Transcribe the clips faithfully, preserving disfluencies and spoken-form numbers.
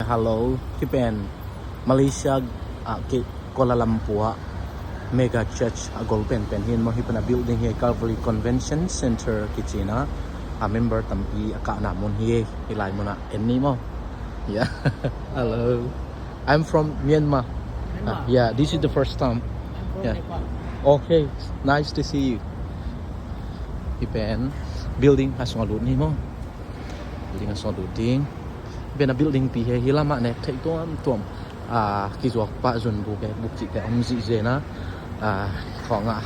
Hello, hih pen Malaysia ah, Kuala Lumpur ah mega church a gol penpen hi in maw. Hih pen a building hi, Calvary Convention Center kici in ah, a member tampi a kahna mun hi. Hih lai munah en ni maw. Yeah. Hello. I'm from Myanmar. Myanmar. Ah, yeah, this is the first time. I'm from Nepal. Okay, nice to see you. Hih pen building a sungah lut ni maw. Building a sungah lut ding. Hih pen a building pi hi, hih lamah nek theih tuamtuam. Ah, kizuak pah zunbu bekbuk cihte om zihzen a. Ah, khawngah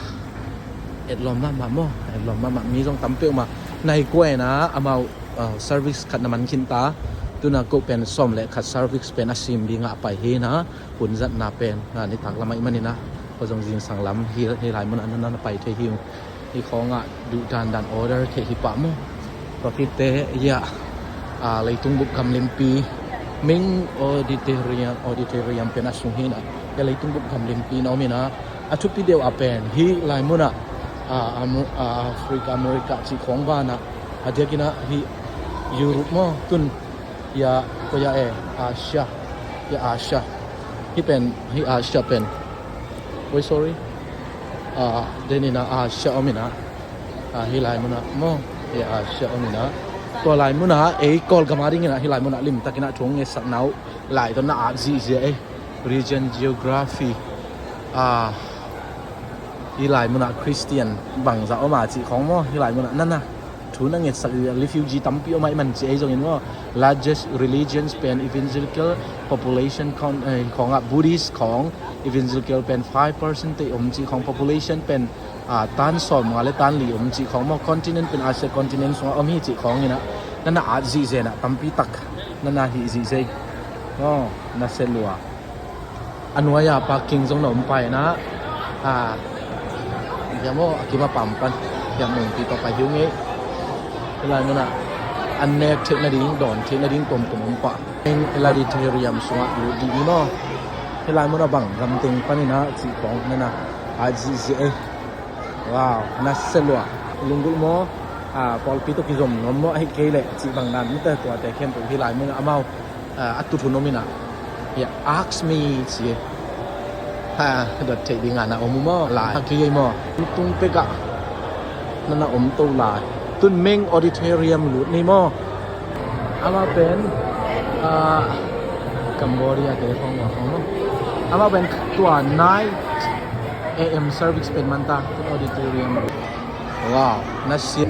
etlawm mahmah maw. Etlawm mahmah, mi zong tam peuhmah. Nai kua in ah amau ah, service khat na man khin ta. Tuna ko pen sawm le khat service pen a sim dingah a pai hi in ah, hun zatna pen ah, nitak lamah i manin ah, ko zong zingsang lam hi, hih lai munah na, na pai thei hi ung. Hih khawngah duh dandan order thei hi pah maw. Tua khit teh, ya, ah, leitung bup gamlimpi, Ming Auditorium, Auditorium pen a sung hi in ah, ya, leitung bup gamlimpi na om in ah, a thupi deuh ah pen hih lai munah, ah, Amer-, ah, Africa, America cih khawng banah, a diakin ah hih Europe maw, tun, ya, ko ya e, Asia, ya, Asia. Hih pen, hih Asia pen. Oi, sorry. Ah, den in ah Asia om in ah. Ah, hih lai munah maw, ya, Asia om in ah. Tua lai munah ei Kawlgam a dingin ah hih lai munah limtakin ah thu hong ngetsak na uh lai tawh na at zihziah ei. Region geography. Ah, hih lai munah Christian bangzah om a cih khawng maw, hih lai munah na na. Thu na ngetsak, refugee tampi om ahih man ci ei zongin maw. Largest religions pen evangelical, population count, eh, khawngah Buddhist khawng evangelical pen five percent tei om cih khawng, population pen ah, tan sawm nga le tan li om cih khawng maw, continent pen Asia continent sungah om hi cih khawng in ah, na na at zihzen ah tampi tak na na hih zihzei. Oh, na se lua. A nuai-a parking zong na om pah in ah, ah, hiam aw, a kim a pam pan, hiam mungpi tawh pai hi ung ei. Hih lai munah an nek theih nading, dawn theih nading tuamtuam om pah. Auditorium sungah lut dih ni maw. Hih lai munah bang gam teng pan in ah cih khawng na na at zihzih ei. Wow, na se lua. Lunggulh maw? Ah, pawlpi tawh kizom nuam maw, ahih kei leh cih bang dan mite tuate khempeuh hih lai munah amau, ah, a tut hun om in ah. Ya, ask me ci. Ha, dot theih ding a na om uh maw? Lai. Ha, kei ei maw? Tung pek ah na na om to lai. Tun Meng Auditorium lut ni maw? Amah pen, ah, Cambodia te khawng maw, khawng maw? Amah pen tua nine A M service pen man ta, auditorium. Wow, na sia.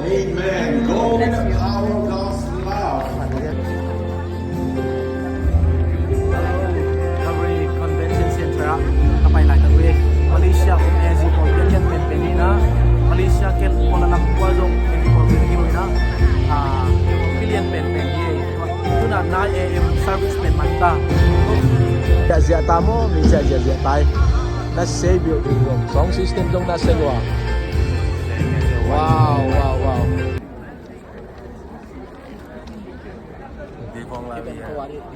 Amen. Go in the power of God's love. Calvary Convention Center ah ka pai laitak uh hi. Malaysia kum A Z pawl pilian penpen hi in ah, Malaysia kel Kuala Lumpur zong A Z pawl pilian hi in ah, ah, pilian penpen hi. Tuna nine A M service pen man ta. Ziahziah ta maw, mi ziahziah ta hi. Na sei building zong, sound system zong na sei lua. Wow, wow, wow.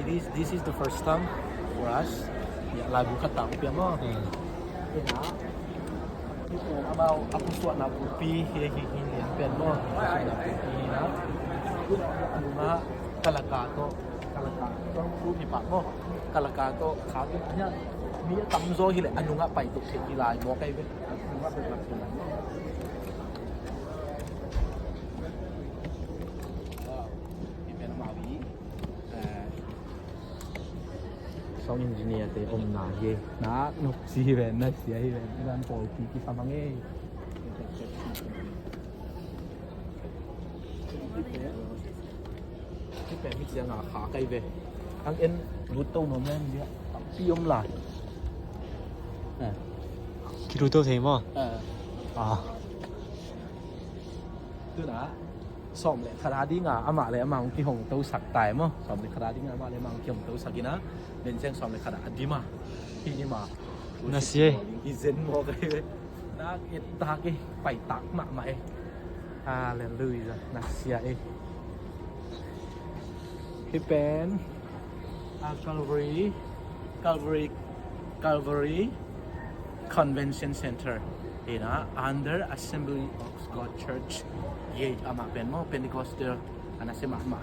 This, this is the first time for us. Ya, lagu khat ta ko pia maw. Hmm. Amau a pusuahna pumpi hi, hi, hi, hi, pen maw. Pusuahna pumpi hi na. Anu nga kalaka to, kalaka to, pu hi pa maw. Kalaka to, kha to, nya, mi a tamzaw hi leh anu nga pai to, hi lai maw kai ve. Anu nga pai to, hi lai maw. Wow. Hi pen amau hi. Eh, sound engineer te omna hi. Na, nok si hi pen, na sia hi pen. Ilan pawlpi kisam ang eh. Hi pen, hi sia nga kha kai ve. Ang en lut to nuam leng dia. Pi om lai. Eh. Kilut to thei maw? Eh. Ah. Tuna. Sawm le khat a dinga amah le amah hong kihong tosak tai maw. Sawm le khat a dinga amah le amah hong kihong tosak ina. Nen seng sawm le khat a dima. Hi dima. Na si e. Hi zen maw kai ve. Na et tak e. Pai tak mahmah e. Hallelujah. Na sia e. Hi pen. A Calvary. Calvary. Calvary Convention Center hi na, under Assembly of God Church. Hi ei, amah pen maw, Pentecostal a nasia mahmah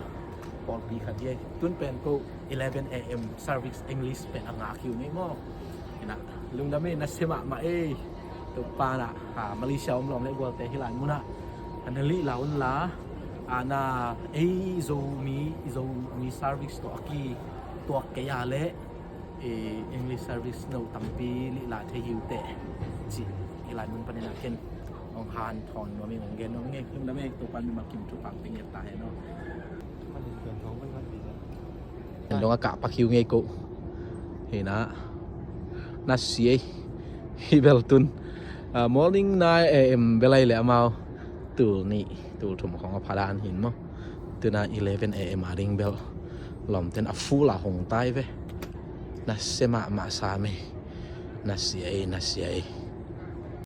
pawlpi khat hi ei. Tun pen ko eleven a.m. service English pen a ngak hi ung ei maw. Hi na, lungdam ei, nasia mahmah ei. Topa in ah, Malaysia om lawm leh gualte hih lai munah na lih la un la, a na ei Zomi, Zomi service tawh a kituak kei a leh English service no tampi lih la thei hi uh teh, ci. Hih lai mun panin ah ken hong hanthawn nuam ing, hong gen nuam ing. Lungdam ei, Topa in mimal kim thupha pia ngiat ta hen aw. Dong a kah pak hi ung ei ko. Hi na, nasia ei. Hih bel tun morning nine a.m. bel ai leh amau tul nih tul thum khong a pha dan hi maw. Tun ah eleven a.m. a ding bel lawmten a full a hong tai ve. Nasia mahmah sam ei. Nasia ei, nasia ei.